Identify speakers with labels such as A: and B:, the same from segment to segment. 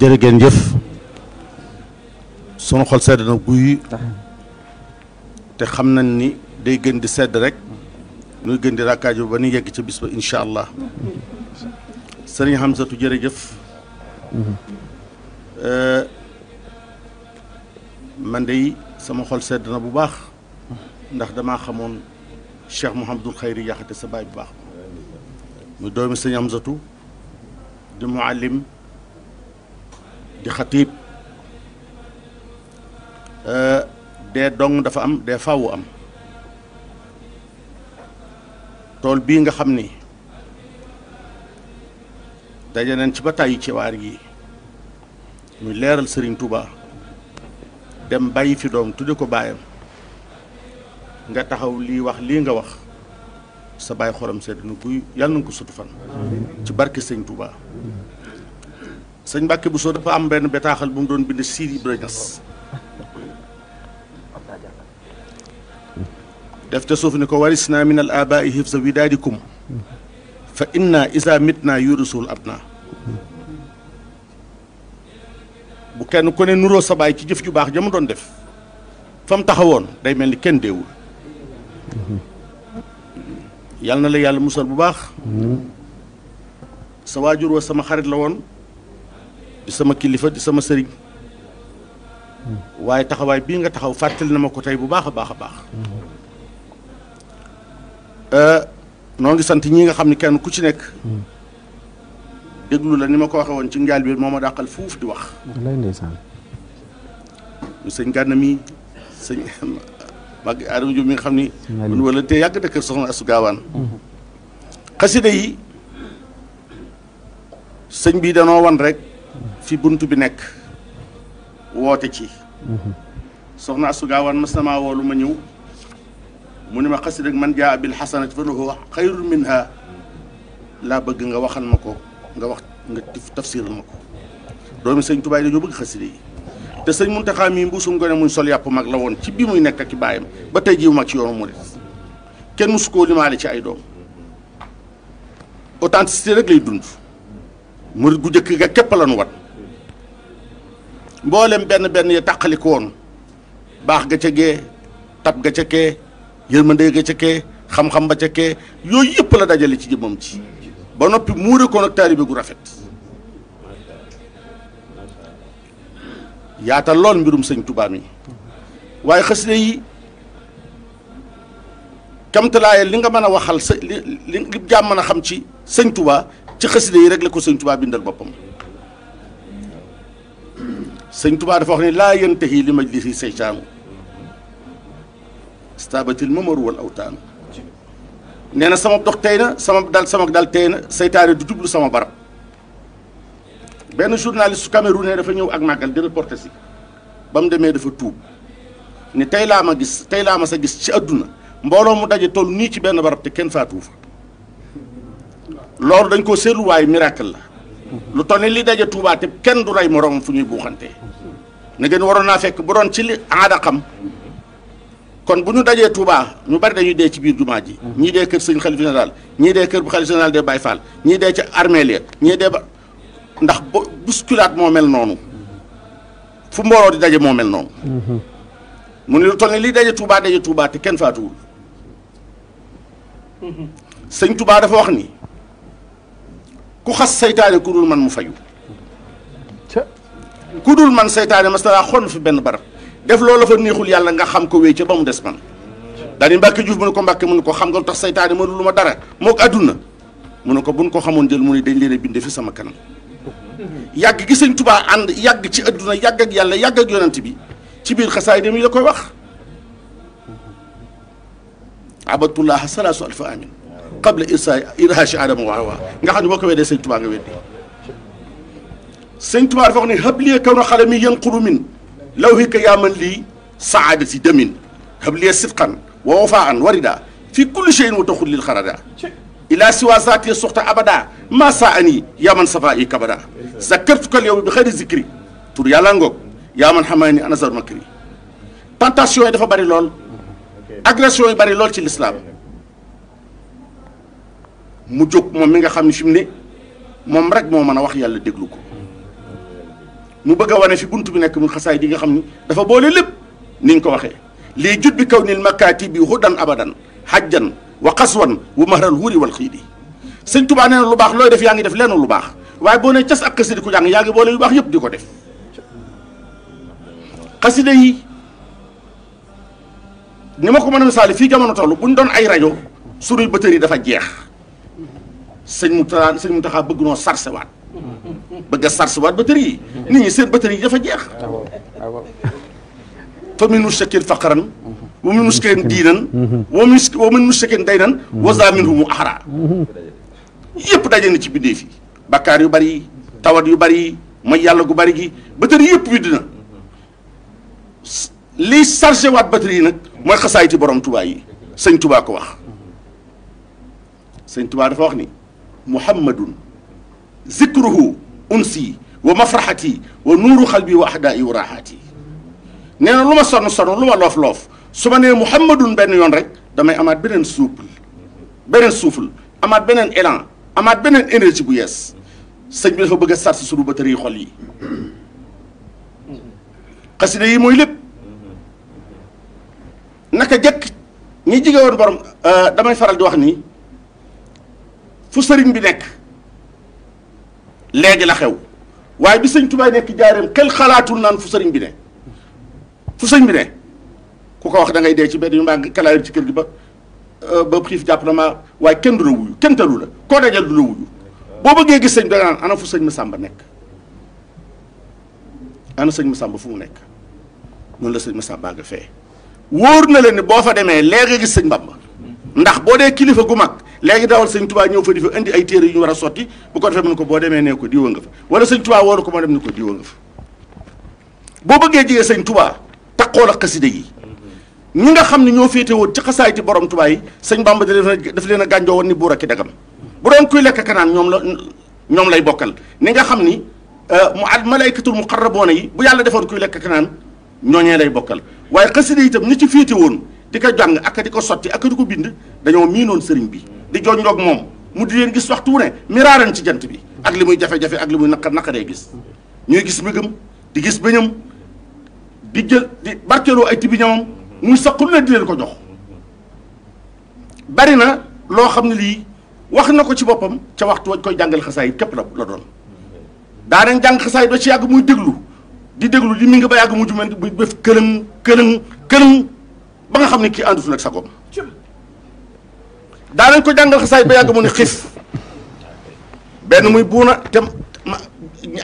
A: jërë ngeen jëf sunu xol sedd na guy te xam nañ ni day gën di sedd rek nuy gën di rakkaaju ba ni yegg ca bis ba incha allah sëriñ Hamzatu jërëjëf man de sama xol sedd na bu baax ndax damaa xamoon Cheikh Mouhamadul Xayri Yaxate sa baay bu baax muy doomi sëriñ Hamzatu di muallim di xatiib dee dong dafa am dee faawu am tool bii nga xam ni daje nañ ci ba tàyyi ci waar yi muy leeral Serigne Touba dem bàyyi fi doom tudde ko baayam nga taxaw lii wax lii nga wax sa baay xolam sedd na guy yàlla na ko sutu fan ci barke Serigne Touba sëñ Mbàkke Bousso dafa am benn bataaxal bu mu doon bind Sidi Ibrahima Niass def te suuf ni ko warisna min al abaai hifza widaadikum fa inna isa mitna yurisul abna bu kenn ku ne nuroo sa baay ci jëf ju baax ja mu doon def fa mu taxawoon day mel ni kenn deewul yal na la yàlla musal bu baax sa waajur wa sama xarit la woon di sama kilifa di sama sëriñ waaye taxawaay bii nga taxaw fàttali na ma ko tey bu baax a baax a baax noo ngi sant ñi nga xam ne kenn ku ci nekk déglu la ni ma ko waxee woon ci njaal bi moo ma dàqal fuuf di wax
B: lay ndeysaan
A: sëñ Gànna mi sëñ mag Adama Diop mi nga xam ni mun wala te yàgg na kër soxna Asu Gaawaan xasida yi sëñ bi danoo wan rek fi bunt bi nekk woote ci soxna Asu Gaawaan mas na maa woolu ma ñëw mu ne ma xasida man jaa bil xasanati fa lahu xayrun minha laa bëgg nga waxal ma ko nga wax nga tafsiral ma ko doomi sëñ Tuubaa dañoo bëgg xasida yi te sëñ Muntaxa mii mbuusum gone muy sol yàpp mag la woon ci bi muy nekk ak i baayam ba tey jiw mag ci yoonu murit kenn musu koo limaale ci ay doom authenticité rek lay dund murit gu jëkk ga képp la nu wat mboolem benn ya tàqali ko woon baax ga ca gee tab ga ca kee yërmande ga ca kee xam-xam ba ca kee yooyu yëpp la dajale ci jëmmam ci ba noppi muure ko nag taalibe gu rafet yaatal lool mbirum sëñ Tuubaa mi waaye xasida yi kamtalaaye li nga mën a waxal sa li jaam mën a xam ci sëñ Tuubaa ci xasida yi rek la ko sëñ Tuubaa bindal boppam sëñ Tuubaa dafa wax ne laa yantahi li majlisi seytaanu stabatil mamaru wal awtaanu nee na sama dox tey na sama dal tey na seytaane du jublu sama barab benn journaliste camerounais dafa ñëw ak màggal di reporter si ba mu demee dafa tuub ni tey laa ma sa gis ci adduna mbooloo mu daje toll nii ci benn barab te kenn faatuwu fa loolu dañ koo seetlu waaye miracle la lu toll ni li daje Tuubaa te kenn du rey moroomam fu ñuy buuxante ne ngeen waroon naa fekk bu doon ci li aada xam kon bu ñu dajee Touba ñu bari dañuy dee ci biir jumaa ji ñii dee kër sëñ xalif général ñii dee kër bu xalif général des Baye Fall ñii dee ca armeel ya ñii dee ba ndax bousculade moo mel noonu fu mbooloo di daje moo mel noonu mu ne lu toll ni lii daje Touba te kenn faatuwul sëñ Touba dafa wax ni ku xas seytaane ku dul man mu fayu ku dul man seytaane mas na laa xonn fi benn barab def loolu fa neexul yàlla nga xam ko wéy ca ba mu des man daani Mbàkke Juuf mu ne ko Mbàkke mu ne ko xam nga lu tax saytaane mënu lu ma dara moo ko àdduna mu ne ko buñ ko xamoon jël mu ne dañ leen a binde fi sama kanam yàgg gi sëñ Tubaa ànd yàgg ci àdduna yàgg ak yàlla yàgg ak yonent bi ci biir xasaay dem yi la koy wax abadullah salaasu alfa amin qabla irhaashi adama waawa nga xam ne boo ko weddee sëñ Tubaa nga weddi sëñ Tubaa dafa wax ne habliya kaw na xale mi yanquru min lawhika yaa man lii saadati damin habliya sidqan wa wafaan warida fi kulli cheyin wa taxul lil xarada ila siwa zaati soxta abada ma saa ani yaa man safa i kabada zakartukal yow bi xëyri zikri tur yàlla ngoog yaa man xamaa ni anasar makri tentation yi dafa bari lool agression yi bari lool ci lislaam mu jóg moom mi nga xam ne fi mu ne moom rek moo mën a wax yàlla déglu ko mu bëgg a wane fi buntu bi nekk mu xasaay di nga xam ni dafa boole lépp niñ ko waxee lii jut bi kaw nil makkaati bi hudan abadan hajjan wa qaswan wa mahral huri wal xiidi sëñ Tuubaa nee na lu baax looy def yaa ngi def lenn lu baax waaye boo ne cas ak xasida ku jàng yaa ngi boole yu baax yëpp di ko def xasida yi ni ma ko mën a misaali fii jamono toll bu ñu doon ay rajo sunuy batterie dafa jeex sëñ Muntaxa bëgg noo sarsewaat bëgg a sarsewaat batterie yi nit ñi seen batterie yi dafa jeex fa min mushtakin faqran wa min mushtakin diinan wa min mushtakin daynan wa za minhum ahra yëpp daje na ci bindee fi bakkaar yu bari yi tawat yu bari yi mooy yàlla gu bari gi batterie yëpp widd na liy chargé waat batterie yi nag mooy xasaayiti borom Tuubaa yi sëñ Tuubaa ko wax sëñ Tuubaa dafa wax ni muhammadun zikruhu unsi wa mafraxati wa nuuru xalbi wa ahdaai wa raaxaati nee na lu ma sonn lu ma loof su ma nee muhammadun benn yoon rek damay amaat beneen souffle amaat beneen élan amaat beneen énergie bu yees sëñ bi dafa bëgg a sarsi sunu batterie yi xol yi xasida yi mooy lépp naka jëkk ñi jige woon borom damay faral di wax ni fu sëriñ bi nekk léegi la xew waaye bi sëñ Tuubaa nekk jaareem xel xalaatul naan fu sëriñ bi ne ku ko wax da ngay dee ci benn yu mbaa kalaayir ci kër gi ba xiif jàpp na ma waaye kenn du la wuyu kenn talu la koo dajal du la wuyu boo bëggee gis sëñ bi da nga naan ana fu sëñ Masamba nekk ana sëñ Masamba fu mu nekk noonu la sëñ Masamba nga fee wóor na leen ni boo fa demee léegi gis sëñ Bamba ndax boo dee kilifa gu mag léegi dawal sëñ Tuubaa ñëw fa di fa indi ay téere yu ñu war a sotti bu ko defee mu ne ko boo demee nee ko diwa nga fa wala sëñ Tuubaa wóoru ko moo dem ni ko diwa nga fa boo bëggee jigee sëñ Tuubaa taqool ak xasida yi ñi nga xam ne ñoo féete woon ci xasaay ci borom Tuubaa yi sëñ Bamba daf leen a gànjoo woon ni buur ak dagam bu doon kuy lekk kanaan ñoom lay bokkal ni nga xam ni malaykatul muqarraboona yi bu yàlla defoon kuy lekk kanaan ñooñee lay bokkal waaye xasida yi itam ñi ci féete woon di ko jàng ak di ko sotti ak di ko bind dañoo miinoon sëriñ bi di jonjoog moom mu di leen gis waxtu wu ne miraaran ci jant bi ak li muy jafe-jafe ak li muy naqaree gis ñuy gis mbégam di gis bëñam di jël di barkeeloo ay tibi ñamam muy saqul ne di leen ko jox bari na loo xam ne lii wax na ko ci boppam ca waxtu wañ koy jàngal xasaayit képp la doon daanañ jàng xasaayit ba ci yàgg muy déglu di mi nga ba yàgg mu jumen muy def këlëng ba nga xam ne kii àndutu nag sagoom daanañ ko jàngal xasaayit ba yàgg mu ne xiif benn muy buuna te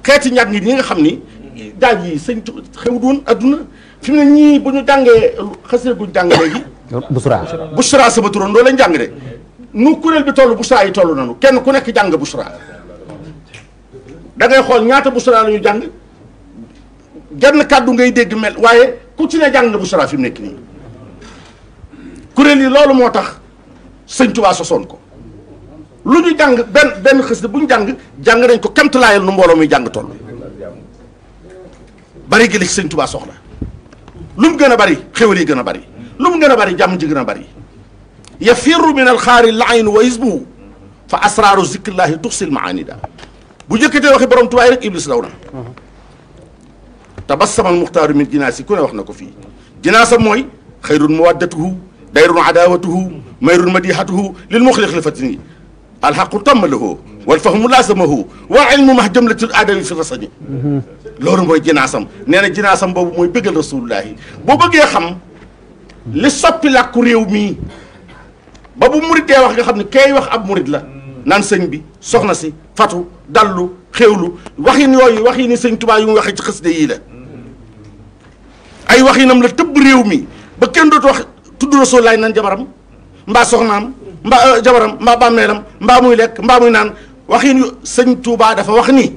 A: xeeti ñàkk ñi nga xam ni daaj yi sëñ xew doon adduna fi mu ne ñii bu ñu jàngee xasee guñ jàng léegi Bushra sama turoon doo lañ jàng de nu kuréel bi toll Bushra yi toll nanu kenn ku nekk jàng Bushra da ngay xool ñaata Bushra la ñu jàng genn kàddu ngay dégg mel waaye ku ci ne jàng na Bushra fi mu nekk nii kuréel yi loolu moo tax sëñ Tuubaa sosoon ko lu ñu jàng benn xasida bu ñu jàng nañ ko kemtalaayal nu mbooloo muy jàng toll bari gi la ci sëñ Tuubaa soxla lu mu gën a bari xéwal yi gën a bari lu mu gën a bari jàmm ji gën a bari yafirru min alxaari layn wa isbuhu fa asraaru zikrillahi tuxsil maanida bu njëkkatee waxi borom Tuubaa rek iblis daw na tabassama almuxtaaru min jinaasi ku ne wax na ko fii jinaasa mooy xayrun mawaddatuhu dayrun adawatuhu mayrun madihatuhu lil muxliq li fatini alxaqu tamma lahu wal fahmu laasamahu wa ilmu max jëmlatul aadami fi rasani loolu mooy jinaasam nee na jinaasam boobu mooy bëggal rasulullahi boo bëggee xam li soppi làkku réew mii ba bu murit dee wax nga xam ne kay wax ab murit la naan sëñ bi soxna si fatu dallu xéewlu waxin yooyu waxi ni sëñ Tuubaa yu mu waxee ci xasida yii la ay waxinam la tëbb réew mi ba kenn dootu wax tudd rasulullahi nan jabaram mbaa soxnaam mbaa jabaram mbaa bàmmeelam mbaa muy lekk mbaa muy naan waxin yu sëñ Tuubaa dafa wax ni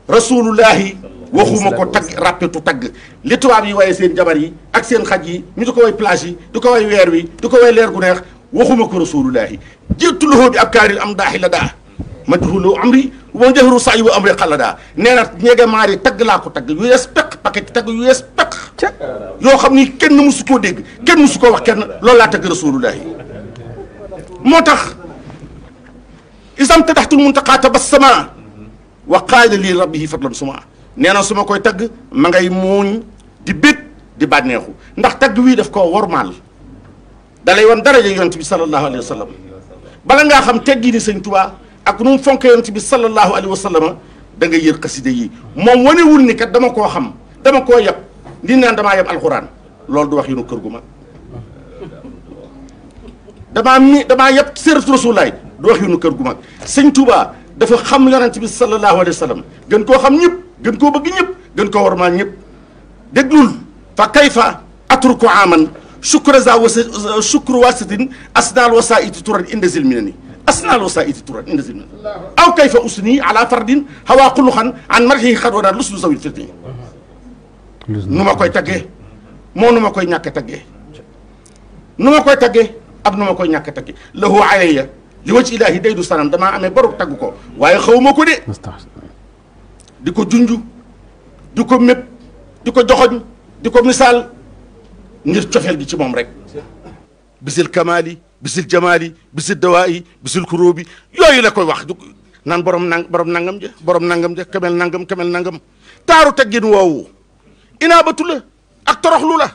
A: rasulullahi waxuma ko tagg rappetu tagg li tubaab yi waaye seen jabar yi ak seen xaj yi ñu di ko way plage yi di ko way weer wi di ko way leer gu neex waxuma ko rasulullahi jiitu loxoo bi ab kaaril am daaxi la daa ma duxulu amri wa jahru sayi wa amri xalla daa nee na ñeege maari tagg laa ko tagg yu yees peq paquet tagg yu yees peq yoo xam ni kenn musu koo dégg kenn musu koo wax kenn loolu laa tagg rasulullahi moo tax isam tadaxtul muntaqaa tabassama wa qaala lii rabbihi fadlan suma nee na su ma koy tagg ma ngay muuñ di bég di bànneexu ndax tagg wii daf koo wormaal dalay wan daraja yonent bi sallallahu alayhi wa sallam bala ngaa xam teggi ni sëñ Tuubaa ak nu mu fonk yonent bi sallallahu alayhi wa sallam da nga yër xasida yi moom wanewul ni kat dama koo xam dama koo yeb li naan damaa yeb alxuraan loolu du wax yunu kër gu mag damaa yeb sératu rasulaay du wax yunu kër gu mag sëñ Tuubaa dafa xam yonent bi sallallahu alayhi wa sallam gën koo xam ñëpp gën koo bëgg ñëpp gën koo warmaal ñëpp déglul fa kayfa atruku aman shukra za shukru wasitin asnaal wasaiti turan inda zilminani asnaal wasaiti turan inda zilminani aw kayfa usni ala fardin hawa xuluxan an marxihi xad wadaat luslu zawil firti nu ma koy taggee moo nu ma koy ñàkk taggee nu ma koy taggee ak nu ma koy ñàkk taggee lahu alayya li wacc ilaahi day du sanam damaa amee borom tagg ko waaye xaw ma ko de di ko junj di ko mépp di ko joxoñ di ko misaal ngir cofeel gi ci moom rek bisil kamaali bisil jamaali bisil dawaayi bisil kuróobi yooyu la koy wax naan borom nangam ja borom nangam ja kamel nangam taaru teggin woowu inaabatu la ak toroxlu la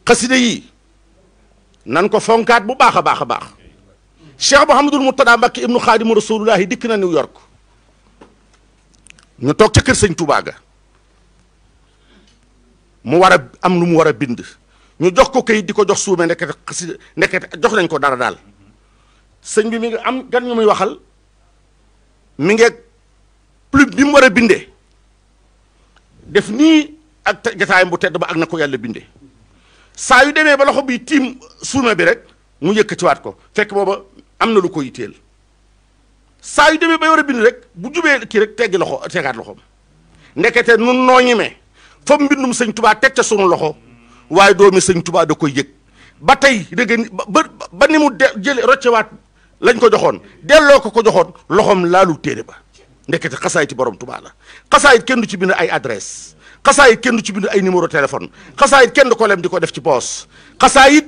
A: xasida yi nan ko fonkaat bu baax a baax a baax Cheikh Mouhamadul Murtada Mbakke ibnu Xaadimu Rasulullahi dikk na New York ñu toog ca kër sëñ Touba ga mu war a am lu mu war a bind ñu jox ko kayit di ko jox suume ndekete xasida ndekete jox nañ ko dara daal sëñ bi mi ngi am gan ñu muy waxal mi ngi plume bi mu war a bindee def nii ak jataayam bu tedd ba ak na ko yàlla bindee saa yu demee ba loxo bi tiim suume bi rek mu yëkkatiwaat ko fekk booba am na lu ko yitteel saa yu demee bay war a bind rek bu jubee kii rek teggi loxo tegaat loxoom ndekete nun noo ñemee fa mbindum sëñ Tubaa teg ca sunu loxo waaye doomi sëñ Tubaa da koy yëg ba tey dëgg ba ni mu jële roccewaat lañ ko joxoon delloo ko joxoon loxoom laalu téere ba ndekete xasaayiti borom Tubaa la xasaayit kenn du ci bind ay adresse xasaayit kenn du ci bind ay numéro téléphone xasaayit kenn du ko lem di ko def ci poos xasaayit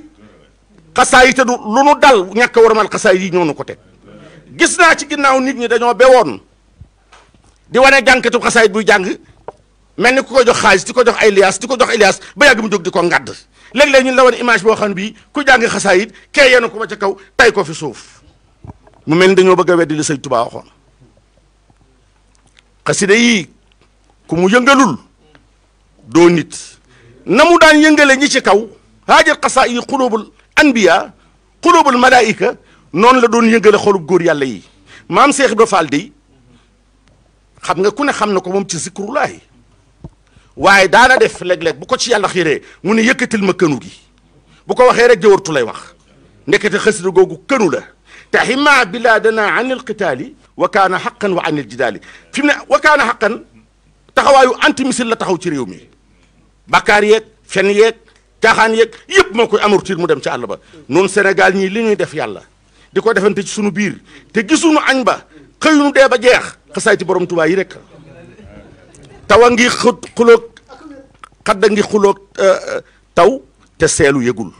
A: te du lu nu dal ñàkk a warmal xasaayit yi ñoo nu ko teg gis naa ci ginnaaw nit ñi dañoo bewoon di wane jànkatu xasaayit buy jàng mel ni ku ko jox xaalis di ko jox ay liaas di ko jox ay liaas ba yàgg mu jóg di ko ngadd léeg-léeg ñun la wane image boo xam ne bii ku jàng xasaayit kee yéen ko ba ca kaw tay ko fi suuf mu mel ni dañoo bëgg a weddi li sëñ Tuubaa waxoon xasida yii ku mu yëngalul doo nit na mu daan yëngale ñi ci kaw haajal xasaa yi xulóobul anbiya xulóobul malaayika noonu la doon yëngale xolub góor yàlla yi maam Seex Ibra Faal dey xam nga ku ne xam na ko moom ci zikrullaahi waaye daana def léeg-léeg bu ko ci yàlla xiiree mu ne yëkkatil ma kënu gi bu ko waxee rek jëwartu lay wax ndekete xasida googu kënu la te xima bilaadana an il qitaali wa kaana xaqan wa an il jidaali fi mu ne wa kaana xaqan taxawaayu anti-missile la taxaw ci réew mi bakkaar yeeg fen yeeg caaxaan yeeg yëpp moo koy amortir mu dem ci àll ba noonu Sénégal ñii li ñuy def yàlla di ko defante ci sunu biir te gisuñu añ ba xëyunu dee ba jeex xasayti borom Tuubaa yi rek taw a ngi xuloog xadda ngi xuloog taw te seelu yëgul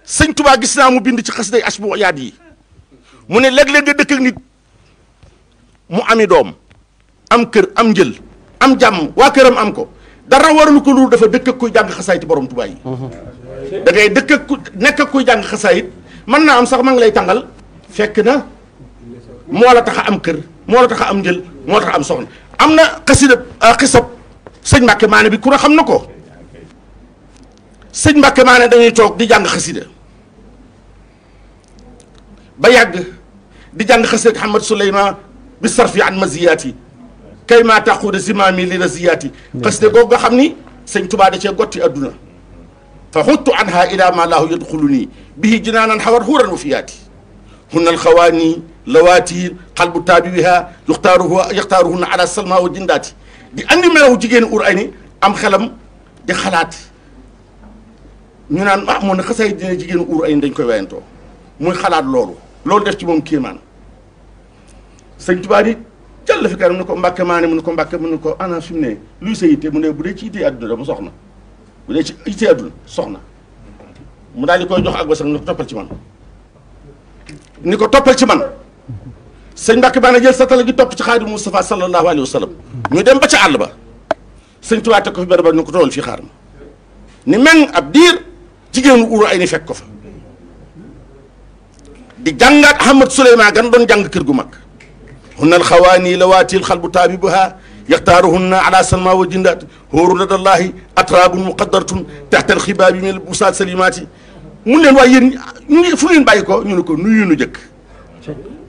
A: sëñ Tuubaa gis naa mu bind ci xasday asbu yaat yi mu ne léeg-léeg nga dëkk ak nit mu ami doom am kër am njël am jàmm waa këram am ko dara waralu ko loolu dafa dëkk ak kuy jàng xasaayit borom Tuubaa yi da ngay dëkk ak ku nekk ak kuy jàng xasaayit mën naa am sax ma ngi lay tàngal fekk na moo la tax a am kër moo la tax a am njël moo tax a am soxna am na xasida xisab sëñ Mbàkke Maane bi ku ne xam na ko sëñ Mbàkke Maane dañuy toog di jàng xasida ba yàgg di jàng xasida Ahmad Suleyman bi sarfi an maziyaati kay maa taquuda zimaami li raziyaati xasida googu nga xam ni sëñ Tubaa da cee gotti adduna fa xuttu anha ila ma laahu yadxulu nii bihi jinaanan xawat xuuran wa fiyaati hunna alxawaani lawaati xalbu taabiwiha yaxtaaruhunna ala salma wa jindaati di andi melawu jigéen ur ay ni am xelam di xalaat ñu naan ah moo ne xasay dina jigéen ur ay ni dañ koy wayantoo muy xalaat loolu def ci moom kéemaan sëñ Tuubaa di jàll fi kanam mu ne ko Mbàkke Maane mu ne ko Mbàkke mu ne ko ana fi mu ne luy sa yitte mu ne bu dee ci yitte àdduna dama soxna bu dee ci yitte àdduna soxna mu daal di koy jox ak basam ni ko toppal ci man sëñ Mbàkke baa na jël satala gi topp ci Xaadimu Mustafa sallallahu alayhi wa sallam ñu dem ba ca àll ba sëñ Tuubaa teg ko fi benn ba ñu ko tool fii xaar ma ni men ab diir jigéenu uru ay ni fekk ko fa di jàngaat Ahmad Suleymaan gan doon jàng kër gu mag hunna alxawaani lawaatil xalbu taabibuha yaxtaaruhunna ala salma wa jindaat hóoru ladallahi atraabun muqaddaratun taxta alxibaabi min busaat salimaati mun leen waaye yéen fu leen bàyyi ko ñu ne ko nuyu nu jëkk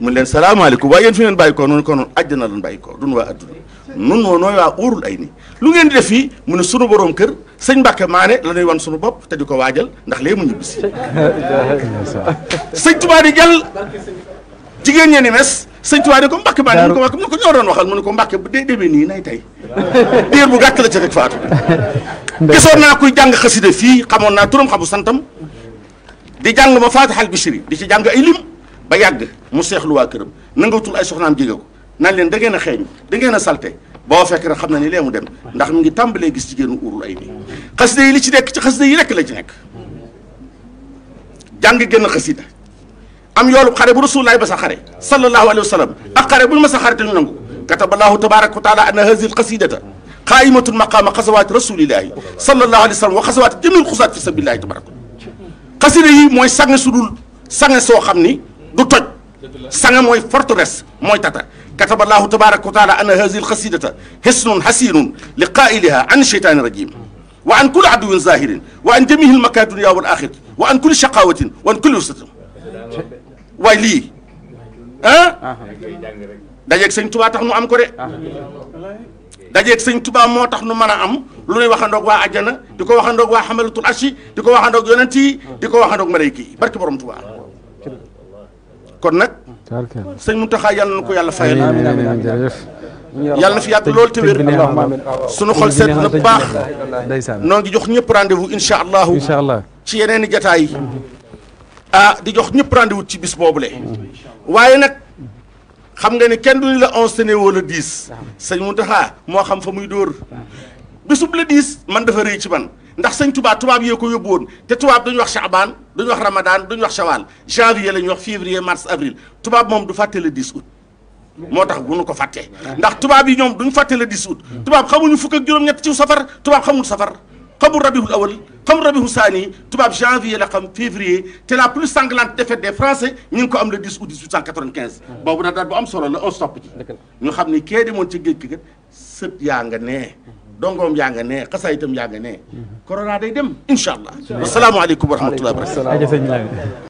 A: mun leen salaamaaleykum waaye yéen fi ngeen bàyyi ko noonu ko noonu àjjana lan bàyyi ko dun waa adduna nun noo nooy waa óorul ay ni lu ngeen di def fii mu ne sunu borom kër sëñ Mbàkke Maane la ñuy wan sunu bopp te di ko waajal ndax lee mu ñibbisi sëñ Tuubaa di jàll jigéen ñee ni mes sëñ Tuubaa di ko Mbàkke Maane mu ne ko ñoo doon waxal mu ne ko Mbàkke bu dee demee nii nay tey diir bu gàtt la ca rek faatu gisoon naa kuy jàng xasida fii xamoon naa turam xamu santam di jàng ma Faatihal Bichri di ci jàng ay lim ba yàgg mu seexlu waa këram nangatul ay soxnaam jege ko naan leen da ngeen a xeeñ da ngeen a salte boo fekk rek xam na ni lee mu dem ndax mu ngi tàmbalee gis jigéenu urul ay nii xasida yi li ci nekk ci xasida yi rekk la ci nekk jàng génn xasida am yoolu xare bu rasulullahi ba sa xare sallallahu alayhi wa sallam ak xare bu ñu ma sa xare te ñu nangu kataballahu tabaraka wa taala anna hazihi alqasidata qaimatun maqama xasawaati rasulillahi sallallahu alayhi wa sallam wa xasawaati jamil xusaat fi sabilillahi tabaraka xasida yi mooy sange sudul sange soo xam ni du toj sange mooy forteresse mooy tata kataballahu tabaraka wa taala anna hazihi alqasidata hisnun hasinun li qailiha an sheytaani rajim wa an kulli aduwin zahirin wa an jamihi almakaari dunya wal axir wa an kulli shaqawatin wa an kulli usatin waaye lii ah dajeeg sëñ Tuubaa tax nu am ko de dajeeg sëñ Tuubaa moo tax nu mën a am lu ñuy waxandoog waa àjjana di ko waxandoog waa xamalatul arshi di ko waxandoog yonent yi di ko waxandoog malayka yi barki borom Tuubaa kon nag sëñ Muntaxa yàlla na ko yàlla fayal yàlla na fi yàgg loolu te wér sunu xol seet na bu baax noo ngi jox ñëpp rendez-vous incha allahu ci yeneen i jataay yi di jox ñëpp rendez-vous ci bis boobule waaye nag xam nga ni kenn duñu la 11 tene wala 10 sëñ Muntaxa moo xam fa muy dóor bisub la 10 man dafa rëy ci man ndax sëñ tubaab yee ko yóbbu woon te tubaab duñu wax Chaabaan duñu wax Ramadan duñu wax Shawal janvier la ñuy wax février mars avril tubaab moom du fàtte le 10 août moo tax bu nu ko fàttee ndax tubaab yi ñoom duñu fàtte le 10 août tubaab xamuñu fukk ak juróom-ñett ci safar tubaab xamul safar xamul rabiul awal xamul rabiul saani tubaab janvier la xam février te la plus sanglante défaite des français ñu ngi ko am le 10 août 1895 boobu nag daal bu am solo la on stopp ci ñu xam ni kee demoon ci géej gi kat sët yaa nga nee dongoom yaa nga nee xasaayitam yaa nga nee corona day dem incha allah asalaamaaleykum wa rahmatullahi wa barakatuh